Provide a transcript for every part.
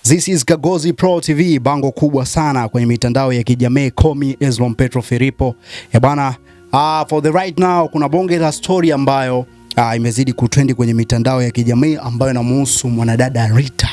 This is Kagozi Pro TV, bango kubwa sana kwenye mitandao ya kijamii. Komi Ezlon Petro Filipo. Bwana, for the right now kuna bonge la story ambayo imezidi kutrendi kwenye mitandao ya kijamii ambayo inamuhusu mwanadada Rita.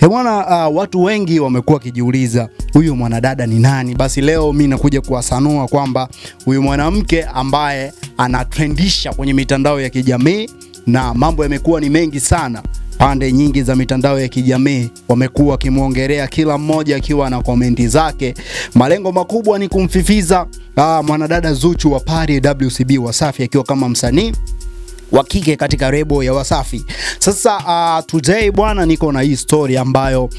Bwana, watu wengi wamekuwa wakijiuliza huyu mwanadada ni nani? Basi leo mimi nakuja kuwasanua kwamba huyu mwanamke ambaye anatrendisha kwenye mitandao ya kijamii na mambo yamekuwa ni mengi sana. Pande nyingi za mitandao ya kijamii wamekuwa wakimuongelea, kila mmoja akiwa na komenti zake. Malengo makubwa ni kumfifiza mwanadada Zuchu wa Pari WCB Wasafi akiwa kama msanii wa kike katika rebo ya Wasafi. Sasa today bwana, niko na hii story ambayo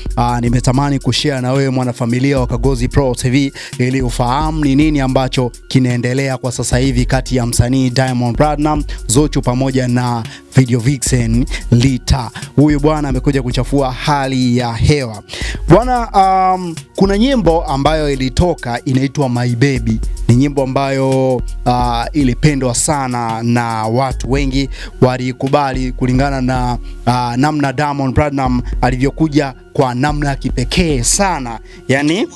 nimetamani kushare na wewe mwanafamilia wa Kagozi Pro TV ili ufahamu ni nini ambacho kinaendelea kwa sasa hivi kati ya msanii Diamond Platnumz, Zuchu pamoja na Video Vixen Rita. Huyu bwana amekuja kuchafua hali ya hewa. Bwana, kuna nyimbo ambayo ilitoka inaitwa My Baby. Ni nyimbo ambayo ilipendwa sana na watu wengi, walikubali kulingana na namna Diamond Platnumz alivyokuja kwa namna kipekee sana. Yani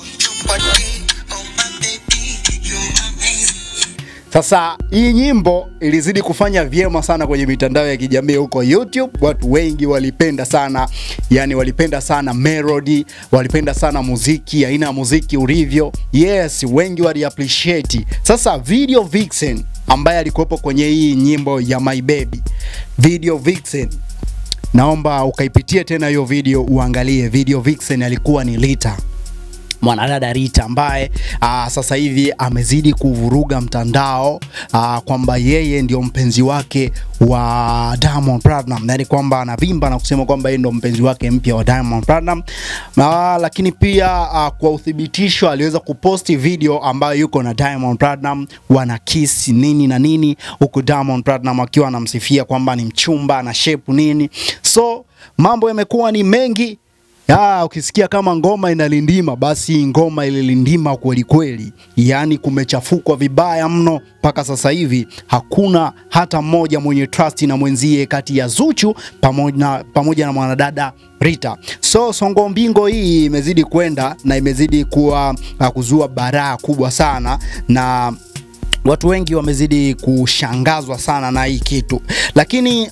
sasa hii nyimbo ilizidi kufanya vyema sana kwenye mitandao ya kijamii huko YouTube. Watu wengi walipenda sana, yani walipenda sana melody, walipenda sana muziki, aina ya muziki ulivyo. Yes, wengi wali appreciate. Sasa Video Vixen ambaye alikuwepo kwenye hii nyimbo ya My Baby, Video Vixen, naomba ukaipitie tena hiyo video uangalie. Video Vixen alikuwa ni Rita, mwanadada Rita ambaye sasa hivi amezidi kuvuruga mtandao kwamba yeye ndio mpenzi wake wa Diamond Platnumz, yani kwamba anavimba na kusema kwamba yeye ndio mpenzi wake mpya wa Diamond Platnumz. Lakini pia kwa uthibitisho aliweza kuposti video ambayo yuko na Diamond Platnumz wana kiss nini na nini, huku Diamond Platnumz akiwa anamsifia kwamba ni mchumba na shape nini. So mambo yamekuwa ni mengi. Ukisikia kama ngoma inalindima, basi ngoma ililindima kweli kweli. Yani kumechafukwa vibaya mno mpaka sasa hivi hakuna hata mmoja mwenye trust na mwenzie kati ya Zuchu pamoja na mwanadada Rita. So songo mbingo hii imezidi kwenda na imezidi kuwa kuzua baraa kubwa sana, na watu wengi wamezidi kushangazwa sana na hii kitu. Lakini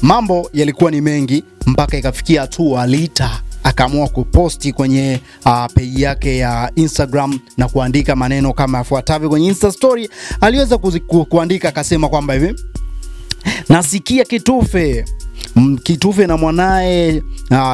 mambo yalikuwa ni mengi mpaka ikafikia hatua Rita akaamua kuposti kwenye page yake ya Instagram na kuandika maneno kama yafuatavyo kwenye Insta story. Aliweza kuandika akasema kwamba hivi: nasikia kitufe kitufe na mwanae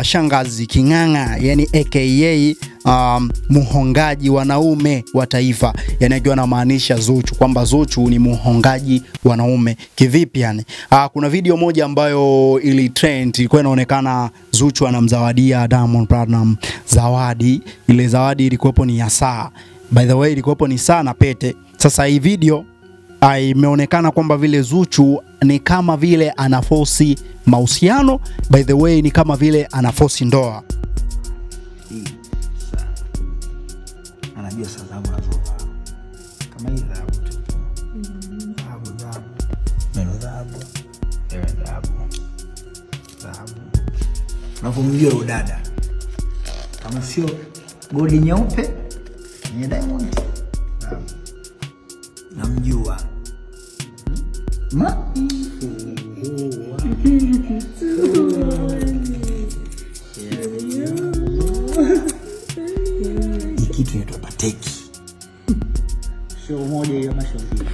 shangazi King'ang'a, yani aka muhongaji wanaume wa taifa. Yani akiwa anamaanisha Zuchu kwamba Zuchu ni muhongaji wanaume. Kivipi yani? Kuna video moja ambayo ili trend, ilikuwa inaonekana Zuchu anamzawadia Diamond Platnumz zawadi. Ile zawadi ilikuwepo ni ya saa. By the way, ilikuwepo ni saa na pete. Sasa hii video imeonekana kwamba vile Zuchu ni kama vile anaforce mahusiano, by the way ni kama vile anaforce ndoa. Anajua saa zangu nazovaa. Kama hii dhahabu tu. Dhahabu, dhahabu. Meno dhahabu. Ewe dhahabu. Dhahabu. Unavyomjua huyo dada. Kama sio gold nyeupe, ni diamond. Dhahabu. Namjua. Ma? Kitu inaitwa Pateki. Show moja hiyo ama show mbili?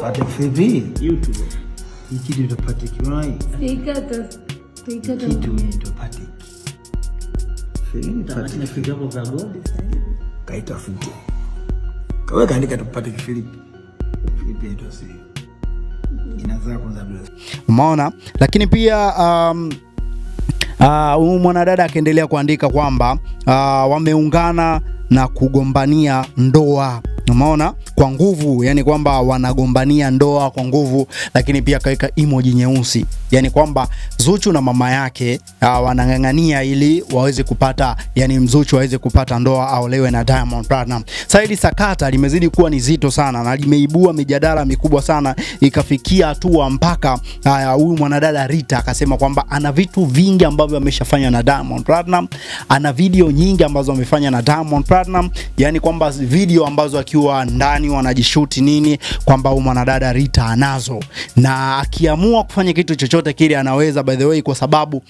Patek Philippe. YouTube. Hii kitu inaitwa Pateki. Unaona hii? Sikata. Kitu inaitwa Pateki. Tamati na kitu hapo vya gold sasa hivi. Kaita fute. Kawe kaandika tu Patek Philippe. Philippe inaitwa sio. Inazaa kwanza bila. Umeona? Lakini pia mwanadada akaendelea kuandika kwamba wameungana na kugombania ndoa. Umeona, kwa nguvu, yani kwamba wanagombania ndoa kwa nguvu, lakini pia akaweka emoji nyeusi, yani kwamba Zuchu na mama yake wanang'ang'ania ili waweze kupata, yani Zuchu aweze kupata ndoa, aolewe na Diamond Platnumz. Sasa hili sakata limezidi kuwa ni zito sana na limeibua mijadala mikubwa sana, ikafikia hatua mpaka huyu mwanadada Rita akasema kwamba ana vitu vingi ambavyo ameshafanya na Diamond Platnumz, ana video nyingi ambazo amefanya na Diamond Platnumz, yani kwamba video ambazo akiwa ndani wanajishuti nini, kwamba huyu mwanadada Rita anazo, na akiamua kufanya kitu chochote kile anaweza, by the way, kwa sababu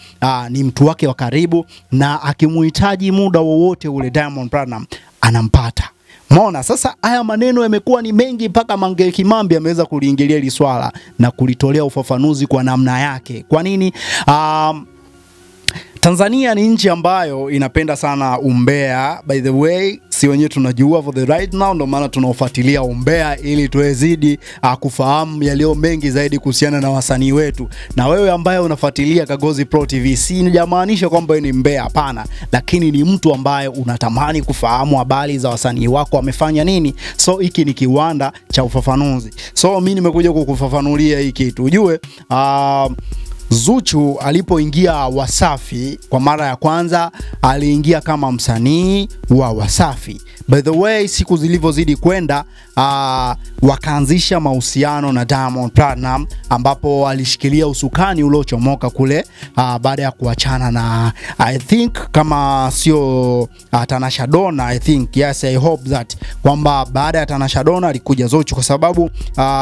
ni mtu wake wa karibu na akimuhitaji muda wowote ule Diamond Platnumz anampata. Mona, sasa haya maneno yamekuwa ni mengi mpaka Mange Kimambi ameweza kuliingilia hili swala na kulitolea ufafanuzi kwa namna yake. Kwa nini? Tanzania ni nchi ambayo inapenda sana umbea, by the way, si wenyewe tunajua for the right now, ndo maana tunaofuatilia umbea ili tuwezidi kufahamu yaliyo mengi zaidi kuhusiana na wasanii wetu. Na wewe ambaye unafuatilia Kagozi Pro TV, si hujamaanisha kwamba wewe ni mbea, hapana, lakini ni mtu ambaye unatamani kufahamu habari za wasanii wako wamefanya nini. So hiki ni kiwanda cha ufafanuzi. So mimi nimekuja kukufafanulia hii kitu. Ujue Zuchu alipoingia Wasafi kwa mara ya kwanza aliingia kama msanii wa Wasafi. By the way, siku zilivyozidi kwenda wakaanzisha mahusiano na Diamond Platnumz, ambapo alishikilia usukani uliochomoka kule baada ya kuachana na, I think kama sio Tanasha Donna, I think yes, I hope that kwamba baada ya Tanasha Donna alikuja Zuchu, kwa sababu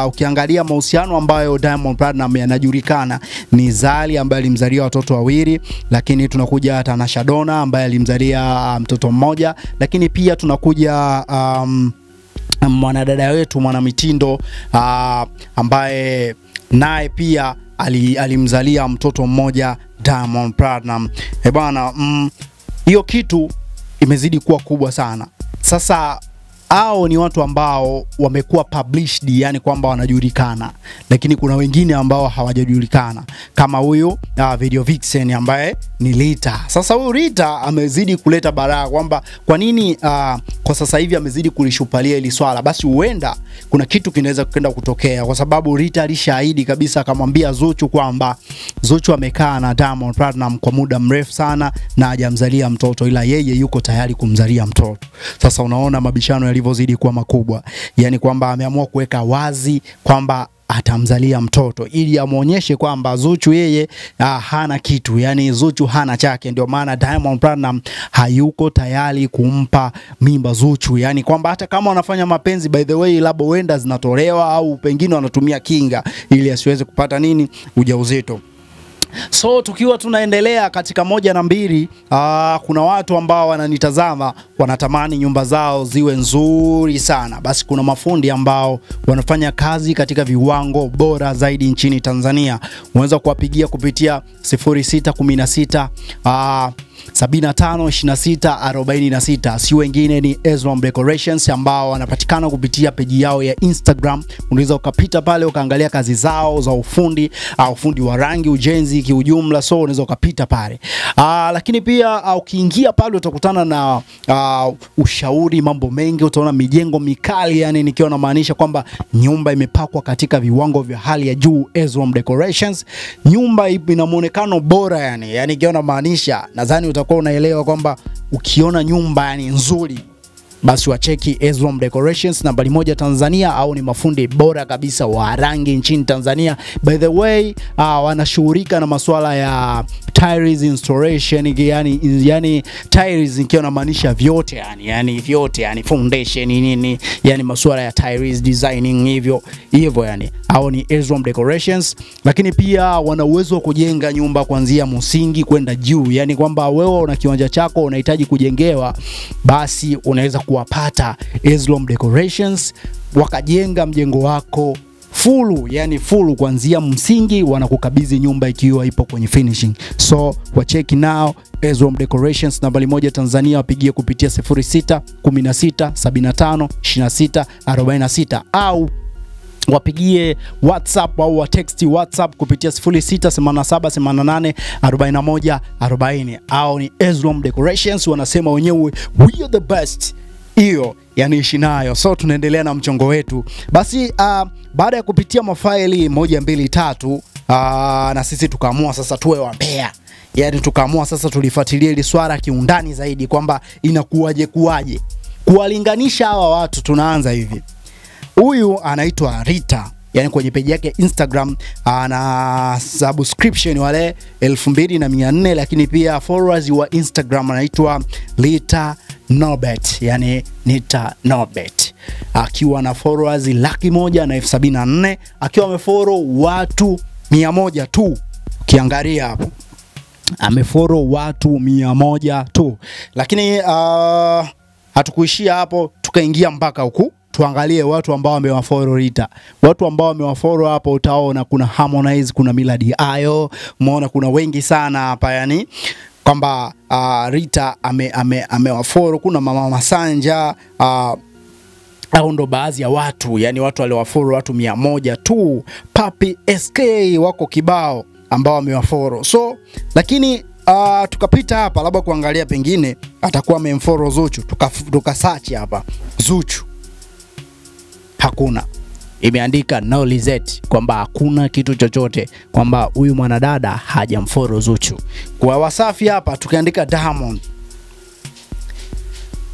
ukiangalia mahusiano ambayo Diamond Platnumz yanajulikana ni Zari ambaye alimzalia watoto wawili, lakini tunakuja Tanasha Donna ambaye alimzalia mtoto mmoja, lakini pia tunakuja mwanadada wetu mwanamitindo ambaye naye pia alimzalia mtoto mmoja Diamond Platnumz. Bwana, hiyo kitu imezidi kuwa kubwa sana. Sasa hao ni watu ambao wamekuwa published, yani kwamba wanajulikana, lakini kuna wengine ambao hawajajulikana kama huyu Video Vixen ambaye ni Rita. Sasa huyu Rita amezidi kuleta balaa kwamba kwa nini kwa sasa hivi amezidi kulishupalia hili swala, basi huenda kuna kitu kinaweza kwenda kutokea, kwa sababu Rita alishaahidi kabisa akamwambia Zuchu kwamba Zuchu amekaa na Diamond Platnumz kwa muda mrefu sana na hajamzalia mtoto, ila yeye yuko tayari kumzalia mtoto. Sasa unaona mabishano yalivyozidi kuwa makubwa, yani kwamba ameamua kuweka wazi kwamba atamzalia mtoto ili amuonyeshe kwamba Zuchu yeye hana kitu, yani Zuchu hana chake, ndio maana Diamond Platnumz hayuko tayari kumpa mimba Zuchu, yani kwamba hata kama wanafanya mapenzi, by the way, labda huenda zinatolewa au pengine wanatumia kinga ili asiweze kupata nini ujauzito. So tukiwa tunaendelea katika 1 na 2, kuna watu ambao wananitazama wanatamani nyumba zao ziwe nzuri sana. Basi kuna mafundi ambao wanafanya kazi katika viwango bora zaidi nchini Tanzania. Unaweza kuwapigia kupitia 0616 75 26 46. Si wengine ni Ezrom Decorations ambao wanapatikana kupitia peji yao ya Instagram. Unaweza ukapita pale ukaangalia kazi zao za ufundi, ufundi wa rangi, ujenzi kiujumla, so unaweza ukapita pale. Lakini pia ukiingia pale utakutana na ushauri, mambo mengi, utaona mijengo mikali, yani nikiwa namaanisha kwamba nyumba imepakwa katika viwango vya hali ya juu. Ezrom Decorations, nyumba ina muonekano bora, yani nikiwa namaanisha, nadhani utakuwa unaelewa kwamba ukiona nyumba yani nzuri, basi wacheki Ezrom Decorations, nambari 1 Tanzania, au ni mafundi bora kabisa wa rangi nchini Tanzania. By the way, wanashughulika na masuala ya tiles installation, yani tiles nikiwa namaanisha vyote, yani vyote, yani foundation nini, yani masuala ya tiles designing hivyo hivyo, yani au ni Ezrom Decorations. Lakini pia wana uwezo wa kujenga nyumba kuanzia msingi kwenda juu, yani kwamba wewe una kiwanja chako unahitaji kujengewa, basi unaweza kuwapata Ezrom Decorations wakajenga mjengo wako fulu, yani fulu kuanzia msingi, wanakukabidhi nyumba ikiwa ipo kwenye finishing. So wacheki now Ezrom Decorations, nambari 1 Tanzania, wapigie kupitia 06 16 75 26 46 au wapigie WhatsApp au wa text WhatsApp kupitia 06 87 88 41 40. Au ni Ezrom Decorations, wanasema wenyewe we are the best. Hiyo yani ishi nayo. So tunaendelea na mchongo wetu. Basi baada ya kupitia mafaili 1 2 3, na sisi tukaamua sasa tuwe wambea. Yani tukaamua sasa tulifuatilia ile swala kiundani zaidi kwamba inakuwaje kuwaje. Kuwalinganisha hawa watu tunaanza hivi. Huyu anaitwa Rita. Yani kwenye page yake Instagram ana subscription wale 2400, lakini pia followers wa Instagram anaitwa Rita Norbert, yani Rita Norbert akiwa na followers 174,000, akiwa amefollow watu 100 tu. Ukiangalia hapo amefollow watu 100 tu. Lakini hatukuishia hapo, tukaingia mpaka huku tuangalie watu ambao wamewafollow Rita. Watu ambao wamewafollow hapo utaona kuna Harmonize, kuna Millard Ayo, umeona kuna wengi sana hapa, yani kwamba Rita amewafollow, kuna Mama Masanja, au ndo baadhi ya watu, yani watu waliowafollow watu 100 tu. Papi SK wako kibao ambao wamewafollow. So lakini tukapita hapa labda kuangalia pengine atakuwa amemfollow Zuchu, tukasearch hapa Zuchu, hakuna. Imeandika no result, kwamba hakuna kitu chochote, kwamba huyu mwanadada hajamfollow Zuchu. Kwa Wasafi hapa tukiandika Diamond,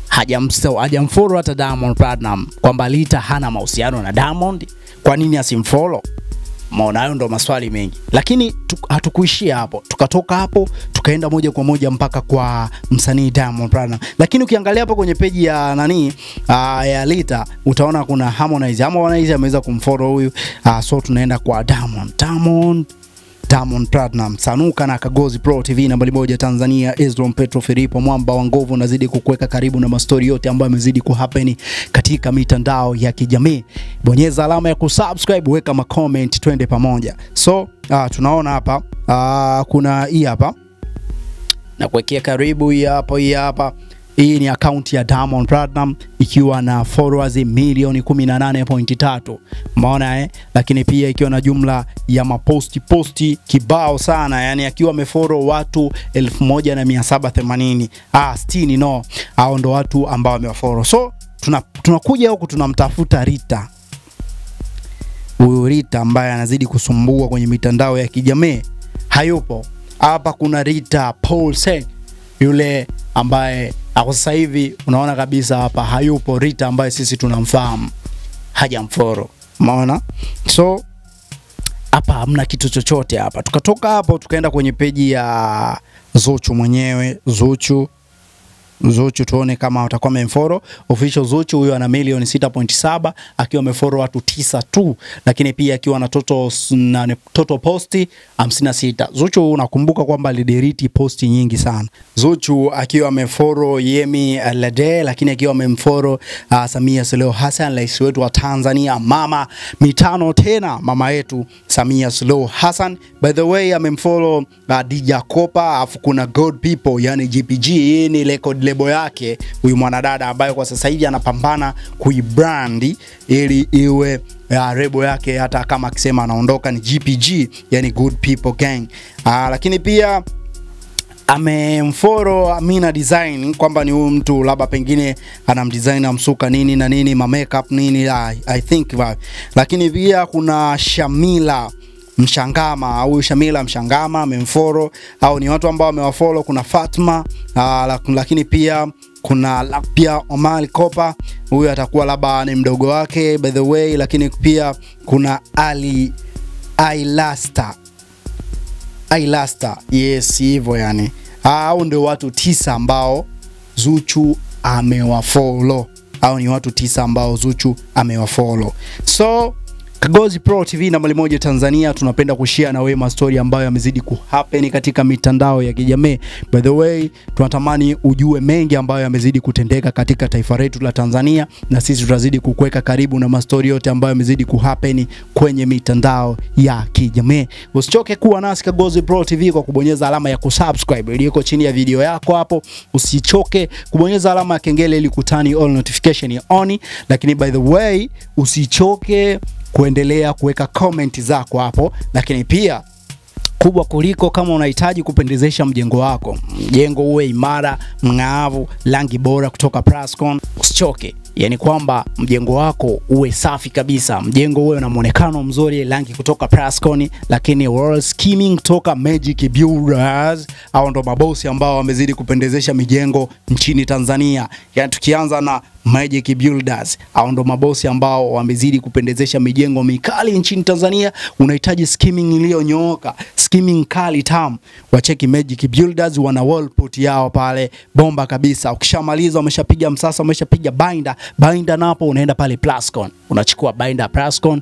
hajamfollow hata Diamond Platnumz, kwamba Rita hana mahusiano na Diamond, kwa nini asimfollow? Maona hayo ndo maswali mengi. Lakini hatukuishia hapo. Tukatoka hapo tukaenda moja kwa moja mpaka kwa msanii Diamond Platnumz. Lakini ukiangalia hapo kwenye peji ya nani ya Rita utaona kuna Harmonize. Harmonize ameweza kumfollow huyu. So tunaenda kwa Diamond. Diamond Platnumz, sanuka na Kagozi Pro TV nambari 1 Tanzania. Ezron Petro Filipo, mwamba wa nguvu, nazidi kukuweka karibu na mastori yote ambayo yamezidi kuhappen katika mitandao ya kijamii. Bonyeza alama ya kusubscribe, weka ma comment, twende pamoja. So tunaona hapa kuna hii hapa na kuwekea karibu, hii hapa, hii hapa. Hii ni account ya Diamond Platnumz ikiwa na followers milioni 18.3. Umeona eh? Lakini pia ikiwa na jumla ya maposti posti kibao sana, yani akiwa amefollow watu 1780. 60 no. Hao ndo watu ambao wamewafollow. So tunakuja huku tunamtafuta Rita. Huyu Rita ambaye anazidi kusumbua kwenye mitandao ya kijamii hayupo. Hapa kuna Rita Paulsen, yule ambaye kwa sasa hivi unaona kabisa hapa hayupo Rita ambaye sisi tunamfahamu, hajamfollow. Umeona? So hapa hamna kitu chochote hapa. Tukatoka hapo tukaenda kwenye peji ya Zuchu mwenyewe, Zuchu tuone kama atakuwa amemfollow. Official Zuchu huyo ana milioni 6.7 akiwa amefollow watu 9 tu, lakini pia akiwa na total posti 56. Zuchu unakumbuka kwamba alidelete posti nyingi sana. Zuchu akiwa amefollow Yemi Alade, lakini akiwa amemfollow Samia Suluhu Hassan, rais wetu wa Tanzania, mama mitano tena, mama yetu Samia Suluhu Hassan. By the way amemfollow DJ Kopa, afu kuna Good People, yani GPG, hii ni record label yake huyu mwanadada ambaye kwa sasa hivi anapambana kuibrand ili iwe lebo yake, hata kama akisema anaondoka ni GPG, yani Good People Gang. Lakini pia amemfollow Amina Design, kwamba ni huyu mtu labda pengine anamdesign amsuka nini na nini, ma makeup nini, I think vibe. Lakini pia kuna Shamila Mshangama, huyu Shamila Mshangama amemfollow, au ni watu ambao wamewafollow. Kuna Fatma, lakini pia kuna pia Omar Kopa, huyu atakuwa labda ni mdogo wake by the way. Lakini pia kuna Ali Ailasta, yes hivyo yani. Hao ndio watu 9 ambao Zuchu amewafollow. Hao ni watu 9 ambao Zuchu amewafollow. So Kagozi Pro TV nambari 1 Tanzania, tunapenda kushare na wewe mastori ambayo yamezidi kuhappen katika mitandao ya kijamii. By the way, tunatamani ujue mengi ambayo yamezidi kutendeka katika taifa letu la Tanzania, na sisi tutazidi kukuweka karibu na mastori yote ambayo yamezidi kuhappen kwenye mitandao ya kijamii. Usichoke kuwa nasi Kagozi Pro TV kwa kubonyeza alama ya kusubscribe iliyoko chini ya video yako hapo. Usichoke kubonyeza alama ya kengele ili kutani all notification on. Lakini by the way, usichoke kuendelea kuweka comment zako hapo, lakini pia Kubwa kuliko kama unahitaji kupendezesha mjengo wako, mjengo uwe imara, mng'aavu, rangi bora kutoka Plascon, usichoke. Yani kwamba mjengo wako uwe safi kabisa, mjengo uwe na muonekano mzuri, rangi kutoka Plascon. Lakini wall skimming kutoka Magic Builders, hao ndo mabosi ambao wamezidi kupendezesha mijengo nchini Tanzania. Yani tukianza na Magic Builders, hao ndo mabosi ambao wamezidi kupendezesha mijengo mikali nchini Tanzania. Unahitaji skimming iliyonyooka, skimming kali tamu, wacheki Magic Builders, wana wall put yao pale bomba kabisa. Ukishamaliza umeshapiga msasa, umeshapiga binder, binder napo unaenda pale Plascon, unachukua binder Plascon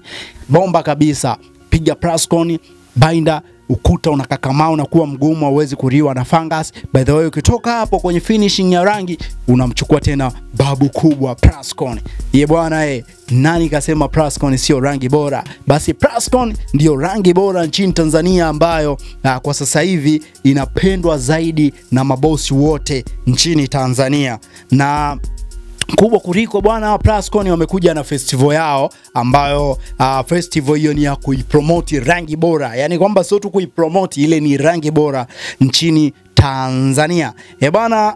bomba kabisa, piga Plascon binder, ukuta unakakamaa, unakuwa mgumu, hauwezi kuliwa na fungus. By the way, ukitoka hapo kwenye finishing ya rangi unamchukua tena babu kubwa Plascon. Ye bwana nani kasema Plascon sio rangi bora? Basi Plascon ndio rangi bora nchini Tanzania ambayo kwa sasa hivi inapendwa zaidi na mabosi wote nchini Tanzania. Na kubwa kuliko bwana, Plascon wamekuja na festival yao ambayo festival hiyo ni ya kuipromote rangi bora. Yani kwamba sio tu kuipromote, ile ni rangi bora nchini Tanzania. Bwana,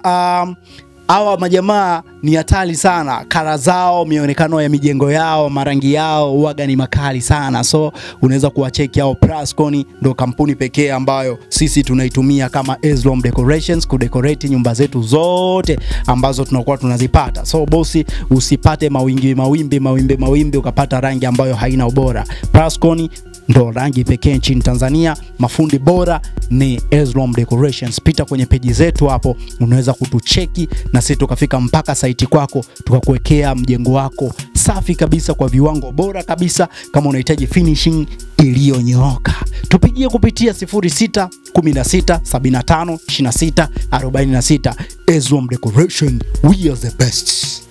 hawa majamaa ni hatari sana. Kala zao, mionekano ya mijengo yao, marangi yao huaga ni makali sana. So unaweza kuwacheki hao. Plascon ndo kampuni pekee ambayo sisi tunaitumia kama Ezlom Decorations kudecorate nyumba zetu zote ambazo tunakuwa tunazipata. So bosi, usipate mawimbi mawimbi mawimbi mawimbi ukapata rangi ambayo haina ubora. Plascon ndo rangi pekee nchini Tanzania. Mafundi bora ni Ezlom Decorations. Pita kwenye peji zetu hapo, unaweza kutucheki na sisi tukafika mpaka site kwako tukakuwekea mjengo wako safi kabisa kwa viwango bora kabisa. Kama unahitaji finishing iliyonyooka, tupigie kupitia 06 16 75 26 46. Ezlom Decoration, we are the best.